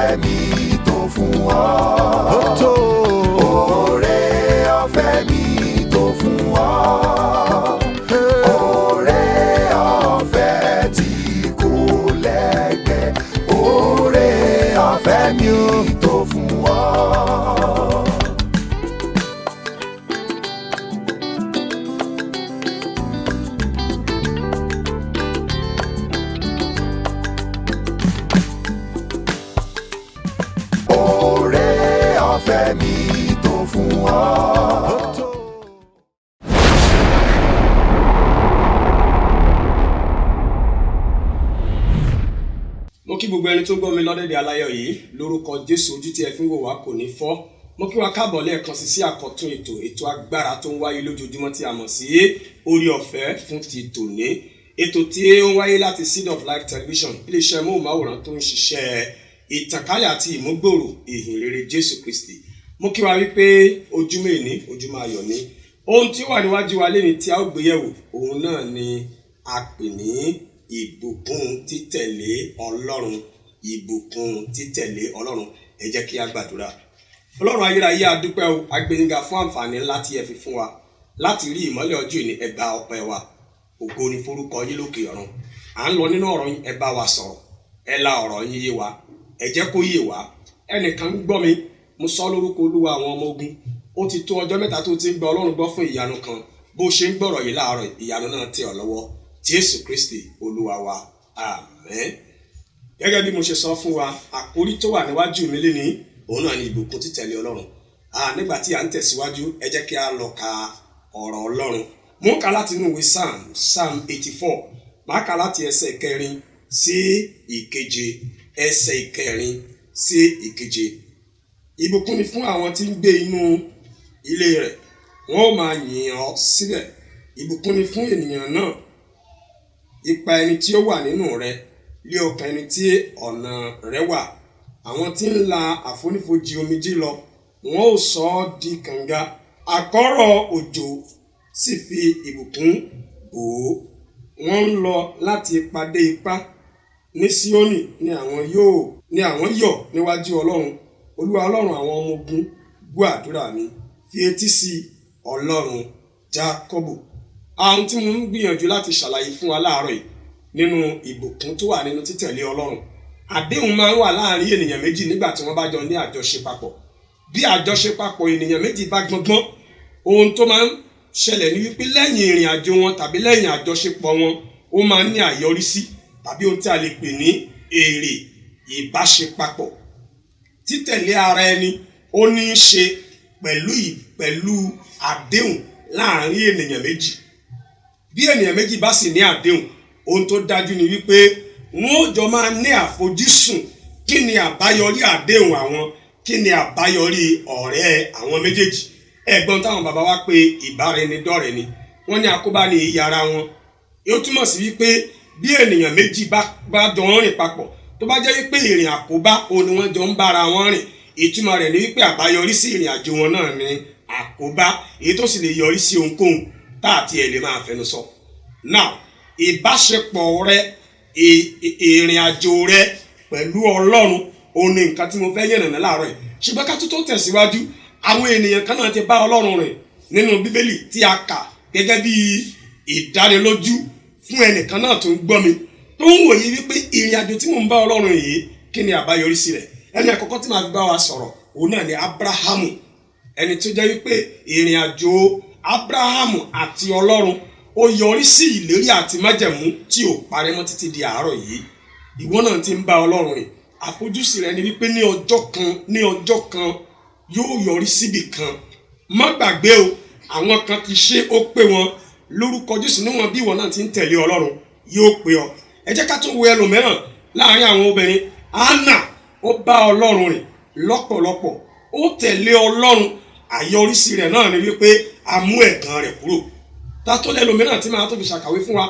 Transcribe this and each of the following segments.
Ọ̀fẹ́ mi tó fún ọ. Ó tó. Oore ọ̀fẹ́ mi tó fún ọ. Oore ọ̀fẹ́ tí kò lẹ́gbẹ́. Oore ọ̀fẹ́ mi tó fún ọ. Oore ọ̀fẹ́ mi tó fún ọ. Ó tó. Mo kí gbogbo ẹni tó gbọ́ mi lọ́dẹ̀dẹ̀ aláyọ̀ yìí lórúkọ Jésù. Ojú tí ẹ fi ń wò wá kò ní fọ́. Mo kí wa káàbọ̀ lẹ́ẹ̀kan sí sí àkọ́tún ètò, ètò agbára tó ń wáyé lójoojúmọ́ tí a mọ̀ sí Orí Ọ̀fẹ́ fún ti tòní, ètò tí ó ń wáyé láti Seed of Life Television, iléeṣẹ́ móhùnmáwòrán tó ń ṣiṣẹ́ ìtànkálẹ̀ àti ìmúgbòòrò ìhìn rere Jésù Kristi. Mo kí wa wípé ojúmọ́ èní, ojúmọ́ ayọ̀ ni. Ohun tí ó wà níwájú wa léni tí a ó gbé yẹ̀wò, òun náà ni a pè ní ìbùkún títẹ̀lé Ọlọ́run. Ìbùkún títẹ̀lé Ọlọ́run. Ẹ jẹ́ kí a gbàdúrà. Ọlọ́run ayérayé, a dúpẹ́ o, a gbé yín ga fún àǹfààní ńlá tí ẹ fi fún wa láti rí ìmọ́lẹ̀ ọjọ́ ìní. Ẹ gba ọpẹ́ wa. Ògo ni forúkọ yín lókè ọ̀run. À ń lọ nínú ọ̀rọ̀ yín, ẹ bá wa sọ̀rọ̀, ẹ la ọ̀rọ̀ yín yé wa, ẹ jẹ́ kó yé wa. Ẹnìkan ń gbọ́ mi, mo sọ lórúkọ Olúwa àwọn ọmọ ogun, ó ti tó ọjọ́ 3 tó ti ń gba Ọlọ́run gbọ́ fún ìyanu kan. Bó ṣe ń gbọ́rọ̀ yìí láàárọ̀, ìyanu náà tẹ̀ ọ́ lọ́wọ́. Jésù Kristi Olúwa wa, àmín. Gẹ́gẹ́ bí mo ṣe sọ fún wa, àkórí tó wà níwájú mi lénìí, òun náà ni ìbùkún títẹ̀lé Ọlọ́run. Nígbà tí à ń tẹ̀síwájú, ẹ jẹ́ kí a lọ ka ọ̀rọ̀ Ọlọ́run. Mo ń kà láti inú ìwé Psalm, Psalm 84. Màá kà láti ẹsẹ̀ 4 sí 7, ẹsẹ̀ 4 sí 7. Ìbùkún ni fún àwọn tí ń gbé inú ilé rẹ̀, wọ́n ó máa yìn ọ́ síbẹ̀. Ìbùkún ni fún ènìyàn náà, ipa ẹni tí ó wà nínú rẹ̀, lé ọkàn ẹni tí ọ̀nà rẹ̀ wà. Àwọn tí ń la àfonífojì omijé lọ, wọn ó sọ ọ́ di kànga. Àkọ́rọ̀ òjò sì fi ìbùkún bò ó. Wọ́n ń lọ láti ipa dé ipá. Ní Síónì ni àwọn yóò ni àwọn yọ̀ níwájú Ọlọ́run. Olúwa Ọlọ́run àwọn ọmọ ogun, gbọ́ àdúrà mi, fi etí sí Ọlọ́run Jákọ́bù. Àwọn tí mo ń gbìyànjú láti ṣàlàyé fún wa láàárọ̀ yìí nínú ìbùkún tó wà nínú títẹ̀lé Ọlọ́run. Àdéhùn máa ń wà láàrin ènìyàn méjì nígbà tí wọ́n bá jọ ní àjọṣe papọ̀. Bí àjọṣe papọ̀ ènìyàn méjì bá gbọ́ngbọ́n, ohun tó máa ń ṣẹlẹ̀ ní wípé lẹ́yìn ìrìn àjò wọn tàbí lẹ́yìn àjọṣepọ̀ wọn, ó máa ń ní àyọrísí tàbí ohun tí a lè pè ní èrè ìbáṣepapọ̀. Títẹ̀lé ara ẹni ó ní í ṣe pẹ̀lú àdéhùn láàrin ènìyàn méjì. Bí ènìyàn méjì bá sì ní àdéhùn, ohun tó dájú ni wípé wọn ó jọ máa ní àfojúsùn. Kí ni àbáyọrí àdéhùn àwọn? Kí ni àbáyọrí ọ̀rẹ́ àwọn méjèèjì? Ẹ̀gbọ́n táwọn bàbá wa pé ìbáraẹnidọ́rẹ̀ẹ́ ni wọ́n ní àkóbá ní ìyá ara wọn. Ó túmọ̀ sí wípé bí ènìyàn méjì bá jọ ń rìn papọ̀, tó bá jẹ́ wípé ìrìn àkóbá òun ni wọ́n jọ ń bára wọn rìn, ìtumọ̀ rẹ̀ ni wípé àbáyọrí sí ìrìn àjò wọn náà ni àkóbá, èyí tó sì lè yọrí sí ohunkóhun tá àti ẹ̀ lè máa fẹnu sọ. Now, ìbáṣepọ̀ rẹ, ìrìn àjò rẹ pẹ̀lú Ọlọ́run, òun ni nǹkan tí mo fẹ́ yànnàná láàárọ̀ yìí. Ṣùgbọ́n ká tó tó tẹ̀síwájú, àwọn ènìyàn kan náà ti bá Ọlọ́run rìn nínú Bíbélì tí a kà gẹ́gẹ́ bí ìdánilójú fún ẹnìkan náà tó ń gbọ́ mi, tó ń wòye wípé ìrìn àjò tí mò ń bá Ọlọ́run yìí, kí ni àbáyọrí sí rẹ̀? Ẹni àkọ́kọ́ tí màá fi bá wa sọ̀rọ̀, òun náà ni Abrahamu, ẹni tó jẹ́ wípé ìrìn àjò Abrahamu àti Ọlọ́run ó yọrí sí ìlérí àti májẹ̀mú tí ò parẹ́ mọ́ títí di àárọ̀ yìí. Ìwọ náà ti ń bá Ọlọ́run rìn, àfojúsùn rẹ ni wípé ní ọjọ́ kan, ní ọjọ́ kan, yóò yọrí síbì kan. Má gbàgbé o, àwọn kan ti ṣe, ó pé wọn. Lórúkọ Jésù, níwọ̀n bí ìwọ náà ti ń tẹ̀lé Ọlọ́run, yóò pé ọ. Ẹ jẹ́ ká tún wo ẹlòmíràn láàrin àwọn obìnrin. Anna, ó bá Ọlọ́run rìn lọ́pọ̀lọpọ̀, ó tẹ̀lé Ọlọ́run. Àyọrísí rẹ̀ náà ni wípé a mú ẹ̀gàn rẹ̀ kúrò. Tátó lẹ́lòmíràn tí màá tó fi ṣàkàwé fún wa?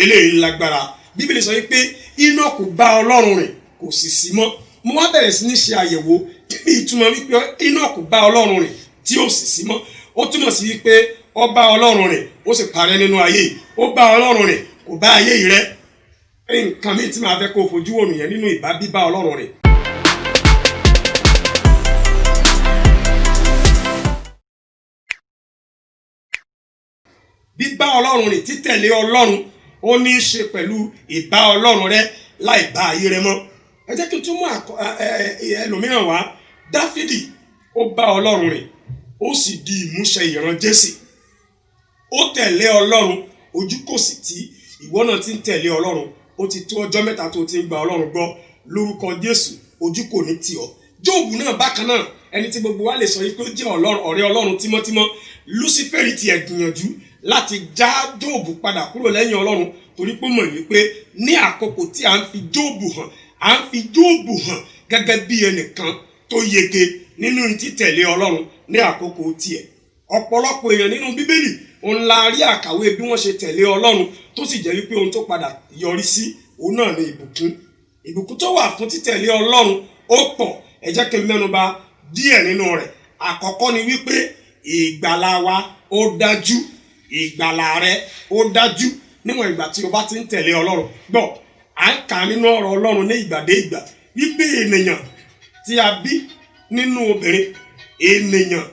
Eléyìí lágbára. Bíbélì sọ wípé Enoch bá Ọlọ́run rìn, kò sì sí mọ́. Mo wá bẹ̀rẹ̀ sí ní ṣe àyẹ̀wò, kí ni ìtumọ̀ wípé Enoch bá Ọlọ́run rìn tí ó sì sí mọ́? Ó túmọ̀ sí wípé ó bá Ọlọ́run rìn, ó sì parẹ́ nínú ayé yìí. Ó bá Ọlọ́run rìn, kò bá ayé yìí rẹ́. Nǹkan míì tí màá fẹ́ kó o fojú wò nìyẹn nínú ìbá bíbá Ọlọ́run rìn. Bíbá Ọlọ́run rìn, títẹ̀lé Ọlọ́run, ó ní í ṣe pẹ̀lú ìbá Ọlọ́run rẹ láì bá ayé rẹ mọ́. Ẹ jẹ́ kí n tún mú ẹlòmíràn wá. Dáfídì, ó bá Ọlọ́run rìn, ó sì di ìmúṣẹ ìran Jésì. Ó tẹ̀lé Ọlọ́run, ojú kò sì tí. Ìwọ náà ti ń tẹ̀lé Ọlọ́run, ó ti tó ọjọ́ 3 tó ti ń gba Ọlọ́run gbọ́. Lórúkọ Jésù, ojú kò ní tì ọ́. Jóòbù náà bákan náà, ẹni tí gbogbo wa lè sọ yìí pé ó jẹ́ ọ̀rẹ́ Ọlọ́run tímọ́tímọ́. Lúsífẹ́rì tiẹ̀ gbìyànjú láti já Jóòbù padà kúrò lẹ́yìn Ọlọ́run, torí pé ó mọ̀ wípé ní àkókò tí à ń fi Jóòbù hàn, à ń fi Jóòbù hàn gẹ́gẹ́ bí ẹnìkan tó yege nínú títẹ̀lé Ọlọ́run ní àkókò tiẹ̀. Ọ̀pọ̀lọpọ̀ èèyàn nínú Bíbélì òun la rí àkàwé bí wọ́n ṣe tẹ̀lé Ọlọ́run, tó sì jẹ́ wípé ohun tó padà yọrí sí òun náà ni ìbùkún. Ìbùkún tó wà fún títẹ̀lé Ọlọ́run ó pọ̀. Ẹ jẹ́ kí n mẹ́nuba díẹ̀ nínú rẹ̀. Àkọ́kọ́ ni wípé ìgbàlà wa ó dájú. Ìgbàlà rẹ ó dájú níwọ̀n ìgbà tí o bá ti ń tẹ̀lé Ọlọ́run. Gbọ́, à ń kà nínú ọ̀rọ̀ Ọlọ́run ní ìgbà dé ìgbà wípé ènìyàn tí a bí nínú obìnrin, ènìyàn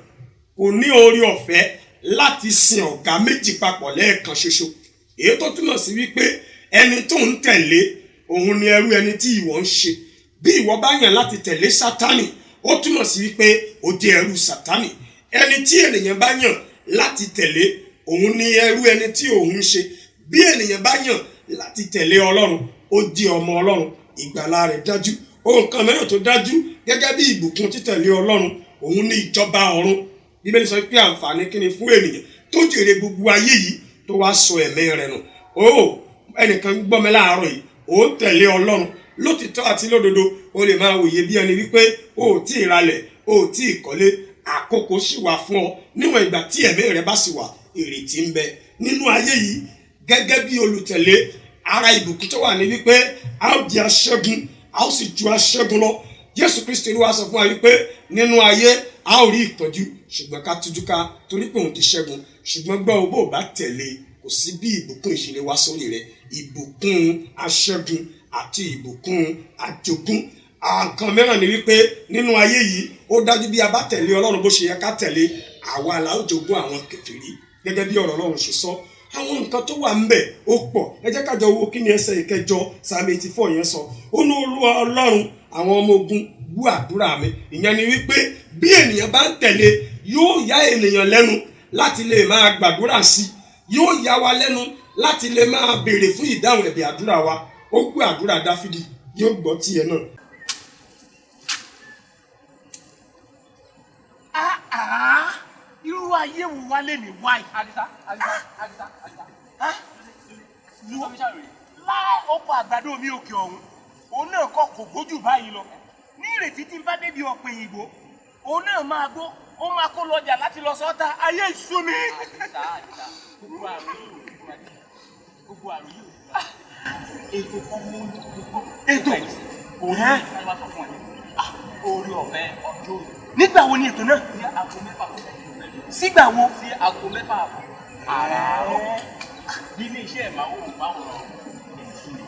kò ní oore ọ̀fẹ́ láti sin ọ̀gá méjì papọ̀ lẹ́ẹ̀kan ṣoṣo. Èyí tó túmọ̀ sí wípé ẹni tó ń tẹ̀lé òun ni ẹrú ẹni tí ìwọ ń ṣe. Bí ìwọ bá yàn láti tẹ̀lé Sátánì, ó túmọ̀ sí wípé ó jẹ́ ẹrú Sátánì. Ẹni tí ènìyàn bá yàn láti tẹ̀lé òun ni ẹrú ẹni tí òun ń ṣe. Bí ènìyàn bá yàn láti tẹ̀lé Ọlọ́run, ó jẹ́ ọmọ Ọlọ́run, ìgbàlà rẹ̀ dájú. Ohun kan mìíràn tó dájú gẹ́gẹ́ bí ìbùkún títẹ̀lé Ọlọ́run, òun ni ìjọba ọ̀run. Bíbélì sọ pé àǹfààní kí ni fún ènìyàn tó jèrè gbogbo ayé yìí tó wá sọ ẹ̀mí rẹ̀ nù. Ó ẹnìkan ń gbọ́ mi láàárọ̀ yìí, ó ń tẹ̀lé Ọlọ́run lótìtọ́ àti lódodo. O lè máa wòye bí ẹni wípé o ò tí ì ralẹ̀, o ò tí ì kọ́lé. Àkókò sì wà fún ọ. Níwọ̀n ìgbà tí ẹ̀mí rẹ bá sì wà, ìrètí ń bẹ nínú ayé yìí. Gẹ́gẹ́ bí olùtẹ̀lé, ara ìbùkún tó wà ní wípé a ó di aṣẹ́gun, a ó sì ju aṣẹ́gun lọ. Jésù Kristi Olúwa sọ fún wa wípé nínú ayé a ó rí ìtọ́jú, ṣùgbọ́n ká tújú ká, torí pé òun ti ṣẹ́gun. Ṣùgbọ́n gbọ́, o bó bá tẹ̀lé, kò sí bí ìbùkún ìṣẹ̀lẹ̀ wá sórí rẹ. Ìbùkún aṣẹ́gun àti ìbùkún àjogún. Nǹkan mìíràn ni wípé nínú ayé yìí, ó dájú bí a bá tẹ̀lé Ọlọ́run bó ṣe yẹ ká tẹ̀lé, àwa la ó jogún àwọn kèfèrí gẹ́gẹ́ bí ọ̀rọ̀ Ọlọ́run ṣe sọ. Àwọn nǹkan tó wà ńbẹ̀ ó pọ̀. Ẹ jẹ́ ká jọ wo kí ni ẹsẹ̀ ìkẹjọ Psalm 84 yẹn sọ. Ó ní Olúwa Ọlọ́run àwọn ọmọ ogun gbọ́ àdúrà mi. Ìyẹn ni wípé bí ènìyàn bá ń tẹ̀lé, yóò yá ènìyàn lẹ́nu láti lè máa gbàdúrà sí i, yóò yá wa lẹ́nu láti lè máa béèrè fún ìdáhùn ẹ̀bẹ̀ àdúrà wa. Ó gbọ́ àdúrà Dáfídì, yóò gbọ́ tiẹ̀ náà. Irú ayé wo wá lè ní wáyé? Àdìsá, Àdìsá, Àdìsá, Àdìsá. Láì ọkọ̀ àgbàdo mi òkè ọ̀hún, òun náà kọ́ kò gbójú báyìí lọ. Ní ìrètí tí n bá débi ọ̀pẹ̀ òyìnbó, òun náà máa gbó, ó máa kó lọjà láti lọ sọ́ta. Ayé ìṣú mi. Àdìsá, Àdìsá, gbogbo àrùn yìí ò ní fún wa. Gbogbo àrùn yìí ò ní fún wa. Ètò kan mú gbogbo. Ètò? Òun ní sáré wá sọ fún ẹ. Orí ọ̀fẹ́ ọjọ́ òní. Nígbà wo ni ètò náà? Ní aago 6 kọjá ìṣẹ́jú mẹ́rin. Sígbà wo? Sí aago 6:30 àràárọ̀. Nílé iṣẹ́ ìmáwòrán èyí ni.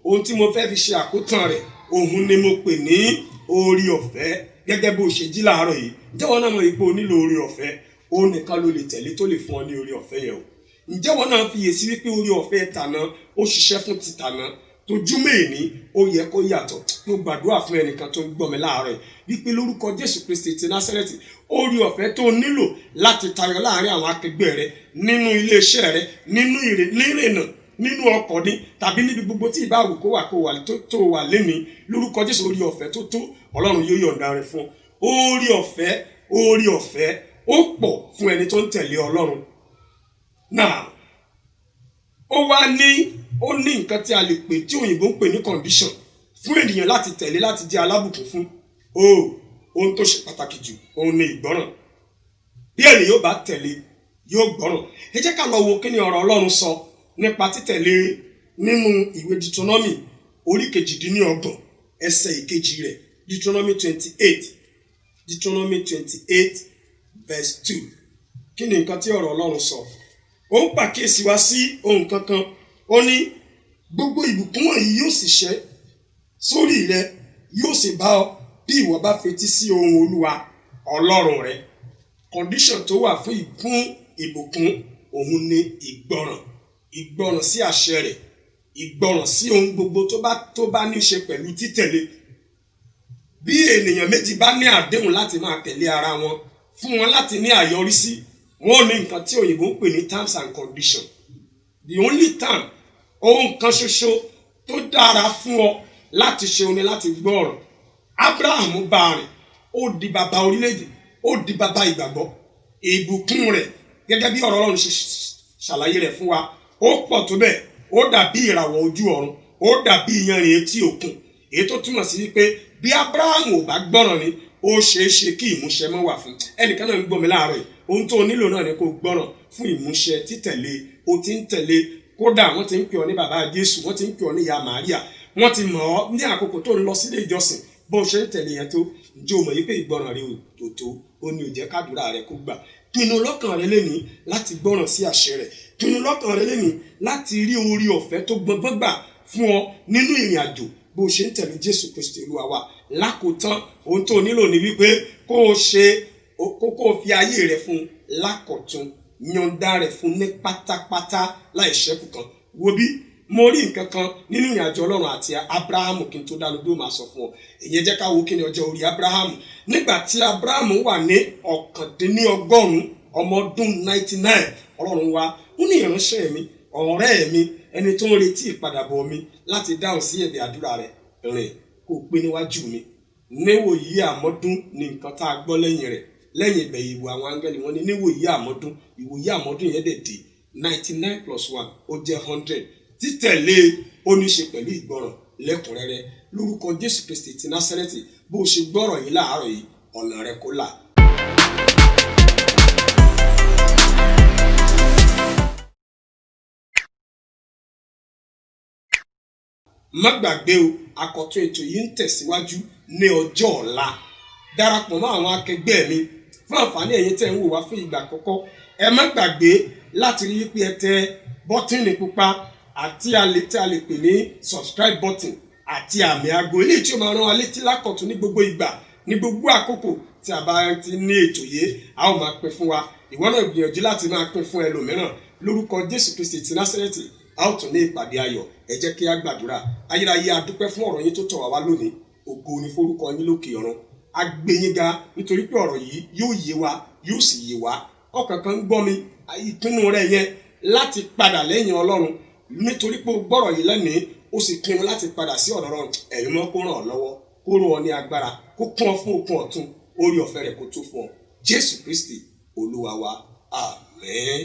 Ohun tí mo fẹ́ fi ṣe àkótán rẹ̀, òun ni mo pè ní oore ọ̀fẹ́. Gẹ́gẹ́ bó ṣe jí láàárọ̀ yìí, ǹjẹ́ wọn náà mọ̀ pé o nílò oore ọ̀fẹ́? Òun nìkan ló lè tẹ̀lé tó lè fún ọ ní oore ọ̀fẹ́ yẹn o. Ǹjẹ́ wọn náà fiyèsí wípé oore ọ̀fẹ́ tàná ó ṣiṣẹ́ fún ti tàná, tójúmọ́ èní ó yẹ kó yàtọ̀? Mo gbàdúrà fún ẹnìkan tó ń gbọ́ mi láàárọ̀ yìí wípé lórúkọ Jésù Kristi ti Násárẹ́tì, oore ọ̀fẹ́ tó nílò láti tayọ láàárín àwọn akẹgbẹ́ rẹ, nínú iléeṣẹ́ rẹ, nínú ìrìnà, nínú ọkọ̀ ni, tàbí níbi gbogbo tí ìbáwò kó wà kó wà tó wà lénìí, lórúkọ Jésù, oore ọ̀fẹ́ tó tó Ọlọ́run yóò yọ̀ǹda rẹ̀ fún ọ. Oore ọ̀fẹ́, oore ọ̀fẹ́ ó pọ̀ fún ẹni tó ń tẹ̀lé Ọlọ́run. Now, ó wá ní ó ní nǹkan tí a lè pè tí òyìnbó ń pè ní condition fún ènìyàn láti tẹ̀lé láti jẹ́ alábùkún fún. Ohun tó ṣe pàtàkì jù, òun ni ìgbọ́ràn. Bí ènìyàn yóò bá tẹ̀lé, yóò gbọ́ràn. Ẹ jẹ́ ká lọ wo kí ni ọ̀rọ̀ Ọlọ́run sọ nípa títẹ̀lé nínú ìwé Deuteronomy orí 28 ẹsẹ̀ ìkejì rẹ̀. Deuteronomy 28, Deuteronomy 28 verse 2. Kí ni nǹkan tí ọ̀rọ̀ Ọlọ́run sọ? Ó ń pàkíyèsí wa sí ohun kankan. Ó ní gbogbo ìbùkún wọ̀nyí yóò sì ṣẹ sórí rẹ, yóò sì bá ọ bí ìwọ bá fetí sí ohùn Olúwa Ọlọ́run rẹ. Condition tó wà fún ìkún ìbùkún òun ni ìgbọràn, ìgbọràn sí àṣẹ rẹ̀, ìgbọràn sí ohun gbogbo tó bá ní í ṣe pẹ̀lú títẹ̀lé. Bí ènìyàn méjì bá ní àdéhùn láti máa tẹ̀lé ara wọn, fún wọn láti ní àyọrísí, wọn ò ní nǹkan tí òyìnbó ń pè ní terms and conditions. The only term, ohun kan ṣoṣo tó dára fún ọ láti ṣe ni láti gbọ́ ọ̀rọ̀. Abraham bá a rìn, ó di bàbá orílẹ̀-èdè, ó di bàbá ìgbàgbọ́. Ìbùkún rẹ̀ gẹ́gẹ́ bí ọ̀rọ̀ Ọlọ́run ṣe ṣàlàyé rẹ̀ fún wa, ó pọ̀ tó bẹ́ẹ̀, ó dàbí ìràwọ̀ ojú ọ̀run, ó dàbí iyanrìn etí òkun. Èyí tó túmọ̀ sí wípé bí Abraham ò bá gbọ́ràn ni, ó ṣeé ṣe kí ìmúṣẹ má wà fún. Ẹnìkan náà ń gbọ́ mi láàárọ̀ yìí, ohun tó nílò náà ni kó gbọ́ràn fún ìmúṣẹ títẹ̀lé. O ti ń tẹ̀lé, kódà wọ́n ti ń pè ọ́ ní bàbá Jésù, wọ́n ti ń pè ọ́ ní ìyá Màríà, wọ́n ti mọ̀ ọ́ ní àkókò tó ń lọ sílé ìjọsìn. Bó ṣe ń tẹ̀lé yẹn tó, ǹjẹ́ o mọ̀ yí pé ìgbọràn rẹ ò tó, ó ní ò jẹ́ kádùúrà rẹ kó gbà. Pinnu lọ́kàn rẹ lénìí láti gbọ́ràn sí àṣẹ rẹ̀. Pinnu lọ́kàn rẹ lénìí láti rí orí ọ̀fẹ́ tó gbọngbọ́n gbà fún ọ nínú ìrìn àjò bó ṣe ń tẹ̀lé Jésù Kristi Olúwa wa. Lákòótán, ohun tó nílò ni wípé kó o ṣe kó o fi ayé rẹ fún lákọ̀tun, yọ̀ǹda rẹ̀ fún ní pátápátá láì ṣẹ́kù kan. Wo bí mo rí nǹkan kan nínú ìrìn àjò Ọlọ́run àti Abrahamu kí n tó dánu dúró máa sọ fún ọ. Ìyẹn jẹ́ ká wo kí ni ọjọ́ orí Abrahamu. Nígbà tí Abrahamu wà ní 99 ọmọ ọdún 99, Ọlọ́run wa ó ní ìránṣẹ́ mi, ọ̀rẹ́ mi, ẹni tó ń retí ìpadàbọ̀ mi láti dáhùn sí ẹ̀bẹ̀ àdúrà rẹ̀, rìn kó o pé níwájú mi. Níwòyí àmọ́dún ni nǹkan tá a gbọ́ lẹ́yìn rẹ̀. Lẹ́yìn ìbẹ̀ ìwò àwọn áńgẹ́lì wọn ní níwòyí àmọ́dún, ìwòyí àmọ́dún yẹn dẹ̀ dé 99 plus 1 ó jẹ́ 100. Títẹ̀lé ó ní ṣe pẹ̀lú ìgbọràn lẹ́kùnrẹ́rẹ́. Lórúkọ Jésù Kristi ti Násárẹ́tì, bó o ṣe gbọ́rọ̀ yìí láàárọ̀ yìí, ọ̀nà rẹ kó là. Má gbàgbé o, àkọ́tún ètò yìí ń tẹ̀síwájú ní ọjọ́ ọ̀la. Darapọ̀ mọ́ àwọn akẹgbẹ́ mi fún àǹfààní ẹ̀yin tẹ́ ń wò wá fún ìgbà àkọ́kọ́. Ẹ má gbàgbé láti rí pé ẹ tẹ bọ́tìnì pupa àti alẹ́ tí a lè pè ní subscribe button àti àmì aago, eléyìí tí ó máa rán wa létí lákọ̀tún ní gbogbo ìgbà, ní gbogbo àkókò tí a bá ti ní ètò yìí, a ó máa pín fún wa. Ìwọ náà gbìyànjú láti máa pín fún ẹlòmíràn. Lórúkọ Jésù Kristi ti Násárẹ́tì, a ó tún ní ìpàdé ayọ̀. Ẹ jẹ́ kí a gbàdúrà. Ayérayé, a dúpẹ́ fún ọ̀rọ̀ yín tó tọ̀ wá wá lónìí. Ògo ni forúkọ yín lókè ọ̀run. A gbé yín ga nítorí pé ọ̀rọ̀ yìí yóò yé wa, yóò sì yé wa. Ọkàn kan ń gbọ́ mi, ìpinnu rẹ̀ yẹn láti padà lẹ́yìn Ọlọ́run, nítorí pé o gbọ́rọ̀ yìí lẹ́nìí, ó sì pinnu láti padà sí ọ̀dọ̀ Ọlọ́run. Ẹ̀mí mọ́ kó ràn ọ́ lọ́wọ́, kó rọ̀ ọ́ ní agbára, kó kún ọ fún okun ọ̀tun, orí ọ̀fẹ́ rẹ̀ kó tó fún ọ. Jésù Kristi Olúwa wa. Àmín.